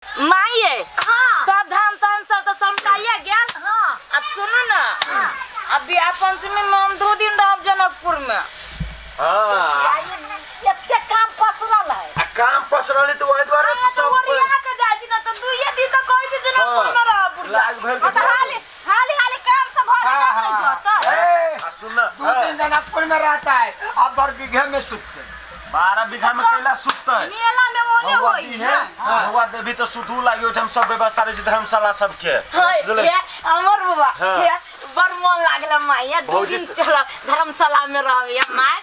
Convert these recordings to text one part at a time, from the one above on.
माइए हाँ। सब धान तान सब तो समटाइए गेल। हाँ। अब सुनू ना, अब बियाह पंचमी में हम 2 दिन रहब जनकपुर में। हाँ। एते काम पसरल है। आ काम पसरल है तो वही दुआरे हाँ, तो तो सब ओरिया के जाइ छी ना तो 2 दिन तो कहै छी जनकपुर में रहब बुढ़िया। लाग भर के तो हाली हाली हाली काम सब भर हाँ, हाँ। जाता। ए, आ सुन ना, 2 दिन जनकपुर में रहता है, अब भर बीघे में सुतते। 12 बीघा में कैला सुतते? मेला में ओने भगवती होई है, भगवा देवी तो सुधू लागी। ओहिठाम सब व्यवस्था रहै छै धर्मशाला सबके। हाय। बुझलै? हे अमर बाबा। हाँ। हे बड़ मन लागल माय, दू भौजी दिन से- चलब, धर्मशाला में रहब या my.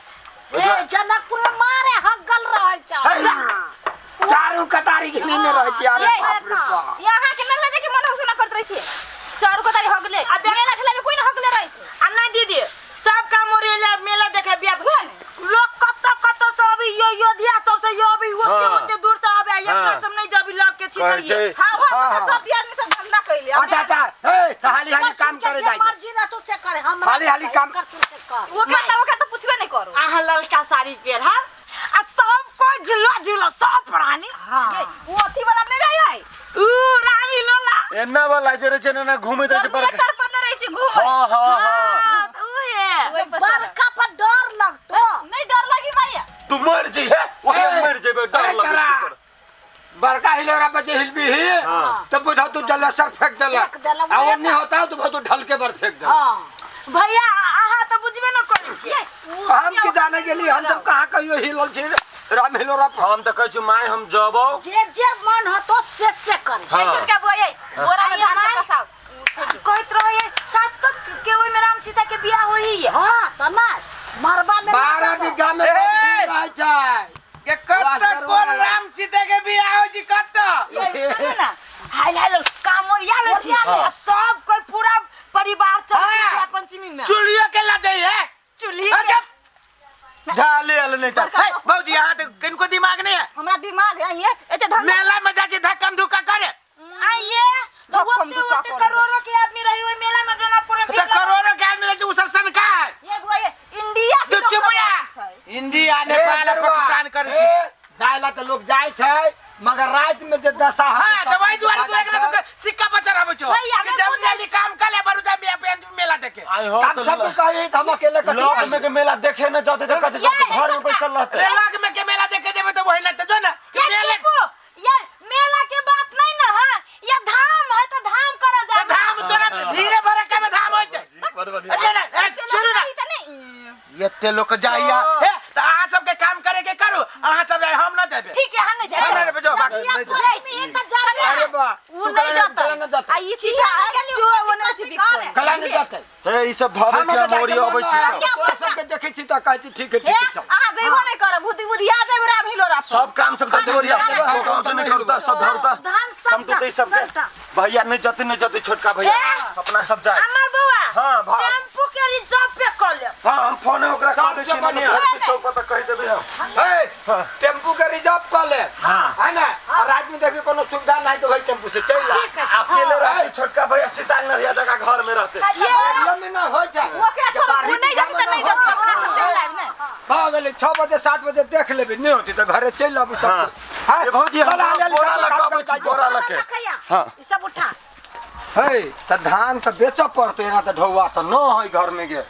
A, Janakpur में मारे हगल रहै छै। चारू कतारी घिने रहै छै। अरे ये, बाप रे बाप। यहाँ के मेला देखे मन होसना करत रही छी, चारू को तारी हगले। मेला ठेला में कोई न हगले रही छै। आ नहीं दीदी, सब काम ओरिएले, मेला देखे बियाह लोग कत कत से अभी यो योध्या सब से यो अभी ओते ओते दूर से आबे। अपना सब नहीं जाबी लग के छी। कहै तो छै। हां हां। हाँ, तो सब आदमी सब धंधा कइले। अच्छा अच्छा, ए, तो हाली हाली काम करे जे जाए। मर्जी रहतो से करे, हमरा हाली हाली काम- कर तू से कर। वो खाता, वो खाता, पूछबे नहीं करो। अहाँ ललका साड़ी पेर हा आ सब कोई झूला झूला सब प्राणी। ये, वो अथी वाला नहीं रही है। ऊ रामी लोला। एना वाला जे रहै छै ने, एना घूमैत रहै छै बड़का। जनरेटर पर न रही छी घूमे। हाँ हाँ हाँ। हाँ, तो ऊ है। वही पर चला। बड़का पर डर लगतो। नहीं डर लगी भैया? तू मर जइहे, वही मर जेबे, डर ए, लगै छै तोरा। तोरा। बड़का हिलोरा बजे हिलबी ही तो बुझा तू जलेसर फेंक देलक। फेंक देलक। आ ओन्नी होता तो बुझा तू ढल के बर फेंक देलक। हाँ। भैया, अहाँ तो बुझबे न करै छी। ये, वो हम की जाने गेली, हम सब कहाँ कहियो हिलल छी राम हिलोरा पर। हम तऽ कहै छी my, हम जबौ। जे जे मन होतो से करे। हाँ। छोटका बुआ, ये बोरा में आइए, धान माय। के फसाओ, छोड़ दो। कहैत रहे सात तक के ओहिमे राम सीता के बियाह होई है। हाँ त नहीं मरबा में 12 बीघा में ए! सब रहै छै। के कत कोन राम सीता के बियाह होइ छी कत? ये सुनू ना, हाय हाय कामरिया ले छी आ सब कोई पूरा परिवार चल बियाह पंचमी में। चुलियो के ला जाइ है। चूल्ही के अच्छा। ढाले आल नहीं तऽ। हे भौजी, यहाँ तो किनको दिमाग नहीं है। हमरा दिमाग है, ये एते धंधा। मेला में जाइ छी धक्कम धुक्का करे। आइए तो धक्कम ओते धुक्का ओते करे। करोड़ों के आदमी रही ओहि मेला में जनकपुर में। तो भीड़ लागल। करोड़ों के आदमी रहै छै, उ सब सनका है। ये बुआ, ये इंडिया के तू लोग चुप सब जा। छै। इंडिया, नेपाल, ए, पाकिस्तान करै छी। ए, जाय ला तऽ लोग जाइ छै, मगर राति में जे दशा हाँ, तो वही दुआरे तू एकरा सबके सिक्का पर चढ़ाबै छौ भैया, कि मैं जल्दी बुझै- जल्दी काम कर ले, बरू जा मेला देखे। आई हो हम तो सब कही तऽ हम अकेले कथी लॉक कही? में के मेला देखे न जाते तऽ कथी करते? घर में बैसल रहते। रे, लग में के मेला देखे जेबे तो वही लगते जो ना कि ये मेले चुप, ये मेला के बात नहीं ना है, ये धाम है तो धाम करा तो जाए। धाम तोरा धीरे भरे के में धाम होइ छै। अरे ना, ए, सुनू ना। ई त नहीं। एते लोग जाइया हे त अहाँ सबके काम करे के करू, अहाँ सब जाए, हम न जेबे। ठीक है, हम नहीं हम न जाए। जेबे, जो भाग। बियाह पंचमी त जाबे। अरे बा, उ तू नहीं गला- जाता। गला न जाता। आ ई सीधा चिड़िया गेली, जो कथी ओने कथी छी करे? गला नहीं जाते। हे, ई सब धरे हम छै, हम ओरी अबै छी सब। तोरा सबके देखै छी तऽ कहै छी ठीक है, ठीक है, चल। अहाँ जइबो नहीं करब, बुद्धि बुद्धिया जेबै राम हिलोरा पर। सब काम सब जते ओरिया गाँव से नहीं करता, सब धरता। धान हम सबटा तो सबके सबटा। भैया नहीं जते, नहीं जते छोटका भैया। ए! अपना सब जाए। अमर बउआ। हाँ, टेम्पू के रिजर्व पे कर ले। हाँ, हम फोन ओकरा कह दै सबसे छी। बढ़िया। घर के चौक पर तऽ कहि देबै हम। ए, टेम्पू के रिजर्व कऽ ले। हाँ। है ना, आ रात में देखियो कोनो सुविधा नहीं तो भाई टेम्पू से चल ला। ठीक है। अकेले रहते छोटका भैया, सीता नरिया जगह घर में रहते। ये एरिया में ना हो जाए। ओकरा छोड़ू, उ नहीं जाती त नहीं जाती, अपना सब चल आएब ने। भऽ गेलै, 6 बजे 7 बजे देख लेबै, नहीं होती तऽ घरे चलि आबू सब। हाँ। हाँ। ए भौजी, हम चल, हाली हाली बोरा सब लऽ के काम अबै छी, कर। बोरा लऽ के। लकैया, हाँ। ई सब उठा। हे, तऽ धान तऽ बेचऽ पड़तै, एना तऽ ढौआ तऽ न है घर में गे।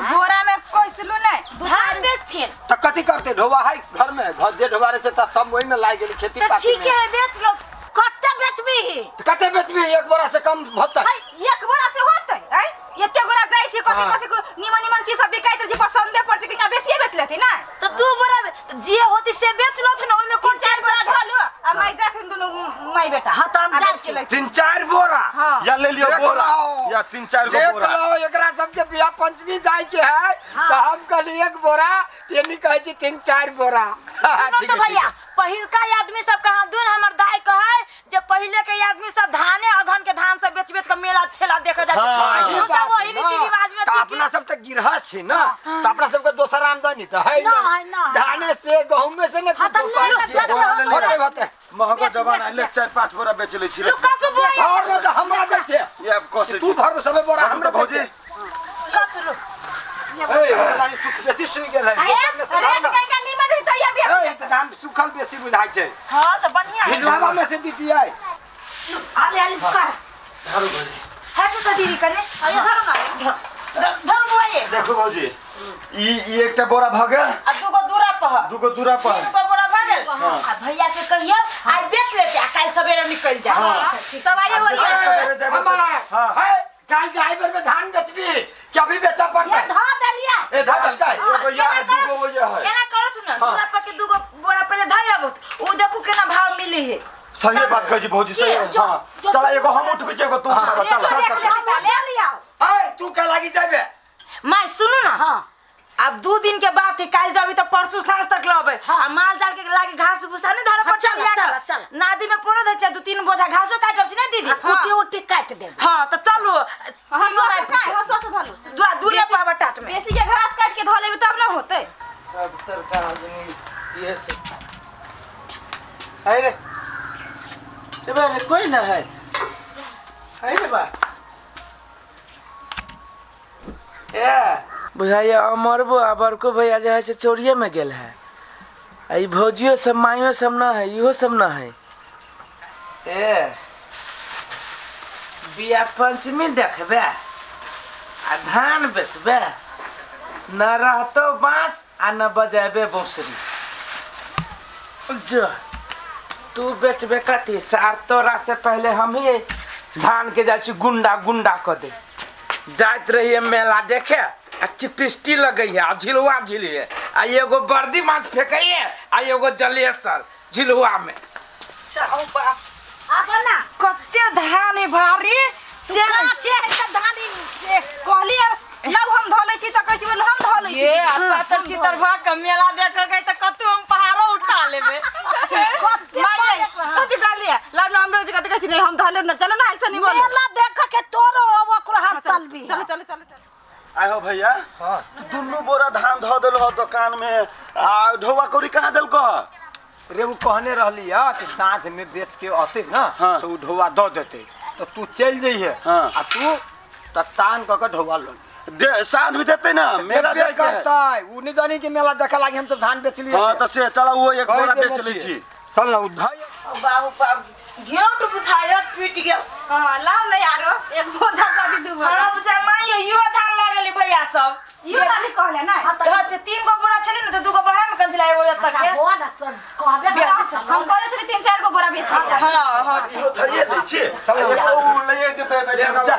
बोरा में कोइसलू नहीं। धान बेचथिन? तऽ कथी करतै? ढौआ है घर में, घर जे ढौआ रहै छै तऽ सब ओहिमे लागि गेलै खेती तो पाती ठीक में। है, बेच लो। कते बेचबी? तऽ कते बेचबी? एक बोरा से कम होतै? है, एक बोरा से होतै? है, एते गोरा जाइ छी, कथी कथी निमन निमन चीज सब बिकाइत रहै छै, पसंदे पड़तै कि बेसिए बेच लेती ना। तो 2 बोरा तो जे होती से बेच लो ना, ओहिमे तीन कोन चार बोरा धलू आ माई जाथिन दुनू माई बेटा। हाँ, तऽ हम आ जाइ बेच के छी। लैथिन। तीन चारि बोरा। हाँ। या ले लियो देख बोरा। लो। या तीन चार गो देख बोरा। लो, एकरा सबके बियाह पंचमी जाय के है तऽ हम कहली एक बोरा, तेनी कहै छी तीन चारि बोरा। सुनो ठीक तो है, ठीक भैया, है। पहिलका आदमी सब कहाँ दूर, हमर दाई कहे जे पहिले के आदमी सब धाने अगहन के धान सब बेच बेच के मेला ठेला देखे जाय छै। हाँ। ई हमहूँ सब बात वही है रीति ना। रिवाज में तऽ छी अपना सब तऽ गिरहस्थ छी ना, तऽ अपना सबके दोसर आमदनी तऽ है ना ना। है, ना है। धाने से गहूमे से ने हाँ, तऽ कुछो ले पाइ ले, छियै। जते होतै, होतै होतै। महगो बेच, जमाना बेच, ले, बेच। चार पाँच बोरा बेच लै छी। लुका सु बोरा। भर ने तऽ हमरा दै छै। ये कसै तू भर सबे बोरा हमरा हमरा भौजी। दै छै। कसु लु। ए, हमरा जानी सुख बेसी सुइ गेल है। अरे दोसर में से रेट भर ना। कहीं का नीमन रही तैया भी। ए, तऽ धान सुखल बेसी बुझाइ छै। हां त बढ़िया है। भिजलावा में से दीतियै। हाली हाली कर। धरू भौजी। हाथ से दीदी कने। आइयो धरू ना। धर धर बुआ ये। देखू भौजी, ई ई एकटा बोरा भऽ गेल। आ दूगो दूरा पह। दूगो दूरा पर। दूगो बोरा भऽ गेल। आ भैया के कहियो आइ बेच लेते आ काल्हि सवेरे निकल जा। सब आइए बोलिए। सवेरे जेबै तऽ- हमार हाँ। है काल जाय बेर में धान बेचबी कि अभी बेचा पड़तै? ये धऽ देलियै। ए धऽ देलकै। एगो इएह है, दूगो इएह है। एना करत ना, दूरा पर के दूगो बोरा पहिले धइ आबत, उ देखू केना भाव मिली है। सही बात कहै छी भौजी, सही। जो- हाँ जो- चला, एगो हम उठबै छी, एगो तू उठाबऽ, चल चल चल। हम ले लिया। है तू के लागी जाबे? माय सुनू ना। हाँ। अब 2 दिन के बात है, काल जाबी तो परसों साँझ तक लबे। हाँ। आ माल जाल के लागे घास भूसा नहीं धरे हाँ, पड़तै। चल, लिया चल, के। चल। नादी में पोरो दै छै, 2-3 बोझा घासो काटब छी ना दीदी। आ कुटी उटी काटि देब। हाँ तो चलू। हंसुआ से काय, हंसुआ से धलू। दूरे पाबा टाट में। बेसी के घास काट के धऽ लेबै तब ना होतै। सब तरका हो जनी ये सब। अरे रे बा रे, कोई ना है। अरे बा ए बुझाइए अमरबो आ बड़को भैया जे है से चोरिए में गेल है। आ ई भौजियो सब माइयो सब ना है, इहो सब ना है। ए बिया पंचमी देखबे आ धान बेचबे, न रहतो बांस आ न बजेबे बांसुरी। जो तू बेचबे कथी सार, तोरा से पहले हम ही धान के जाइ छी गुंडा गुंडा क दे। जाइत रहिए मेला देखे आ चिपिस्टी लगै है आ झिलुआ झिलिए आ एगो बर्दी माछ फेंकै है आ एगो जलेसर झिलुआ में। आब ना। कते धान है भारी से। काचे है तऽ धान ई कहली लव हम धऽ लै छी तऽ कहै छी बोल हम धऽ लै छी। ये पातर चितर भऽ के मेला देख के गई तऽ कतौ हम पहाड़ो उठा लेबै। कते माय पड़े के। कथी कहलिए लव ना हम धऽ लै छी, कथी कहै छी नहीं हम धऽ लेब ना, चलो ना ऐसे नहीं बोलो। मेला देख के तोरो ओकरो हाथ तलबी। चलो चलो चलो चलो। आय हो भैया, तू दुनू बोरा धान धऽ देलहो दुकान में, आ ढौआ कौड़ी कहाँ देलको? रे उ कहने रहली है कि साँझ में बेच के अते ना। हाँ। तो उ ढौआ दऽ देते तो तू चलि जइहे। हाँ। आ तू त तान कऽ के ढौआ लऽ ले। दे साँझ भी देते ना, मेला देबे जाय के है। करतै, उ नहीं जानी कि मेला देखे लागी हम सब धान बेचलिए। हाँ तो से चला वो एक बोरा बेच लै छी। चल ना उ धइ। बाबू बाबू घेंट बुझाय टूटि गेल। हां लाव नहीं आरो एक बोझा सब दू बोझा। हमरा बुझाय माय इहो धान लगेली भैया सब। इहो लाली कहले ना। हाँ तऽ 3 गो बोरा छलै ने तऽ 2 गो बोरा में कंचला एगो एतऽ अच्छा के। हो ना तऽ कहबे बेसी करब। हम कहले छली 3-4 गो बोरा बेच। हाँ हाँ ठीक। इहो धइए दै छी। एगो उ लइए के बे बे जा।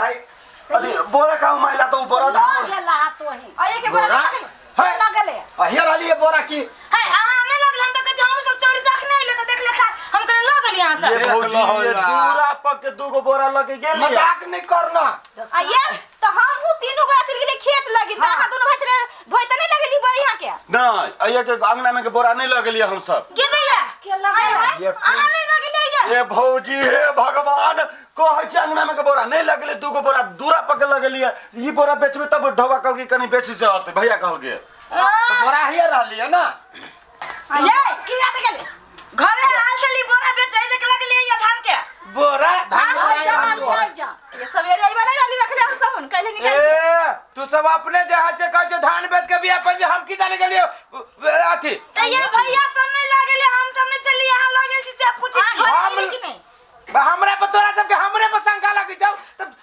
अरे बोरा कहाँ माइला तो उ बोरा लऽ धान। गेला तोही। आ एक बोरा बोरा? लगल। है लगले। अहिया रहली है बोरा की। है अहाँ नहि लगल, हम तऽ कहै छी हम सब चोरी से अखने अइले तऽ देखले खा, हम कहले लगल यहाँ से। ये भौजी ये दूरा पर के 2 गो बोरा लगे गेली। मजाक नहीं करना। आ ये तो हम हूं तीनों गोरा चल गेले खेत लगी त अहाँ दोनों भाई छले ढोइ त नहीं लगेली बोरा यहाँ के। नहीं अइया के अंगना में के बोरा नहीं लगेलिए हम सब। गे दैया के लगले? अहाँ नहीं लगले ये। ए भौजी हे भगवान, कहै छी अंगना में के बोरा नहीं लगले, 2 गो बोरा दूरा पर के लगेलिए। ई बोरा बेचबे तब ढौआ कहलकै कनी बेसी से होतै, भैया कहलकै। तो बोरा हिया रहली है ना। ये किया नहि गेलै? घरे आयल छली बोरा बेचै देख लगलिए ये धान के। बोरा धान। आइ जा आइ जा। ये सवेरे आइबा नहीं रहली रखले हम सब काल्हि निकाल के। ए तू सब अपने जे है से कह जो धान बेच के बिया पंचमी, हम की जाने गेलियो अथी। तऽ ये भैया सब नहीं लगेले, हम सब नहीं चली यहाँ लगेल छी से पूछै छी। अहाँ घर गेली कि नहीं? हमरा पर तोरा सबके हमरे पर शंका लगी जाओ तब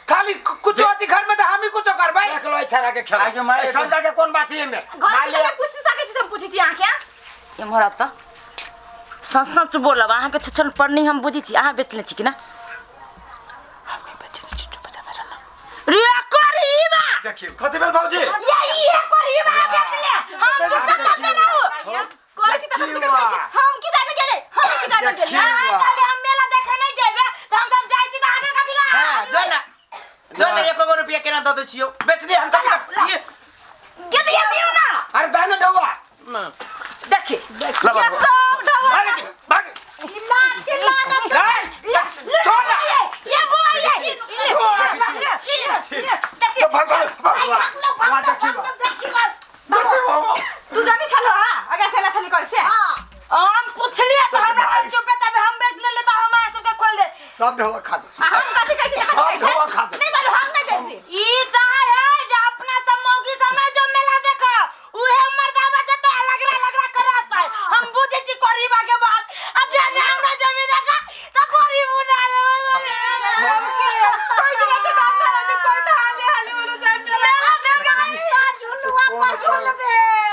खाली कुछ अथी घर में तो हम ही कुछ करबै। देख लो छड़ा के खेल। आगे माय- ए, शंका के कोन बात है एमे? घर के पूछ सकै छी, हम पूछै छी अहाँ के। एम्हर तऽ सच सच बोलब, अहाँके छछन पड़नी हम बुझै छी, अहाँ बेचने छी कि ना? रे करी बा। देखियौ कथी भेल भौजी? ये ई करी बा बेचले, हम तो सच सच रहू। कहै छी तऽ हम कहै छी हम की जाने गेले, हम की जाने गेले। अहाँ कहली हम मेला देखे नहीं जेबै तऽ हम सब जाइ छी तऽ अहाँके कथी ला? हां जो ना जो ना एको गो रुपया केना दऽ दै छियौ, बेच दे हम कथी ये। गे दिया दियौ ना। अरे दाने ढौआ। देखी ला ये बाबू। सब ढौआ। भाग भाग। ई लाठी लागत। ए, छोड़ ना। ये बुआ ये भाग भाग भाग। भागलो भागलो भागलो देखी बात। तू जानी छलो हां अगर से छली कर छे। हाँ। हम पुछलिए तऽ हमरा कहै चुपे चापे हम बेच लेले तऽ हम अहाँ सबके खोल दे। सब ढौआ खा दे। आ हम कथी कहै छी सब ढौआ खा दे। नहीं बालू हम नहीं दै छी। ई चाहे है जे अपना सब मौगी समय जो मेला देखो उहे मर्दावा जते लगरा लगरा करत है, हम बुझै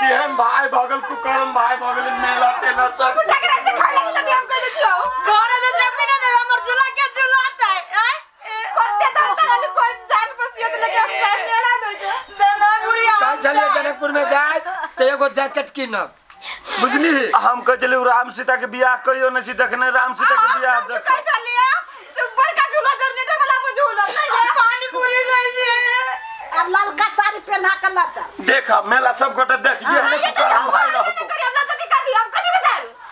केहन भाई भगल कुकर्म भाई भगल मेला टेला सब। ठकरा से खाए लगे त हम कह दै छियौ। घर दे देबे ना देबे, हमर झूला के झूलातै आय। कते दर दर पर जान बसियत लेके हम जाए मेला देखे। देना बुढ़िया। कल चलिए जनकपुर में जाए तो एगो जैकेट कीनब, बुझली? हम कहै छलियै राम सीता के बियाह कहियो नहि छी देखने, राम सीता के बियाह देख। कह चलिया से बड़का झूला जनरेटर वाला पर झूला नहीं है। पानी पूरी नहीं दे। अब ललका साड़ी पहना के ला चल। देख मेला सब गोटे देख, ये कुकर्म भाई रहतौ।